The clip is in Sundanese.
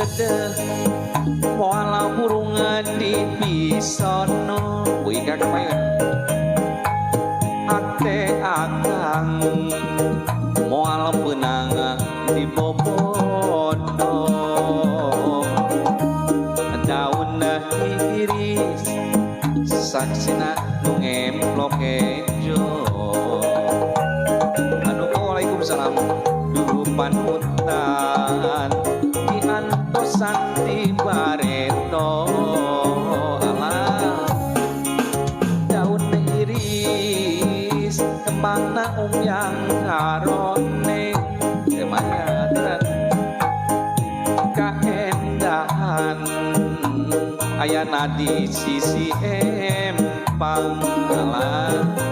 deudeuh moal burung dipisono. Wih, kamayan ate akang moal peunang dibobodo. Daun iris saksina nu ngemplok hejo. Anu waalaikumsalam dulu panutan diantosan ti bareto. Alah, daun iris kembangna umyang karone temanya kaendahan ayana di sisi empang. Alah.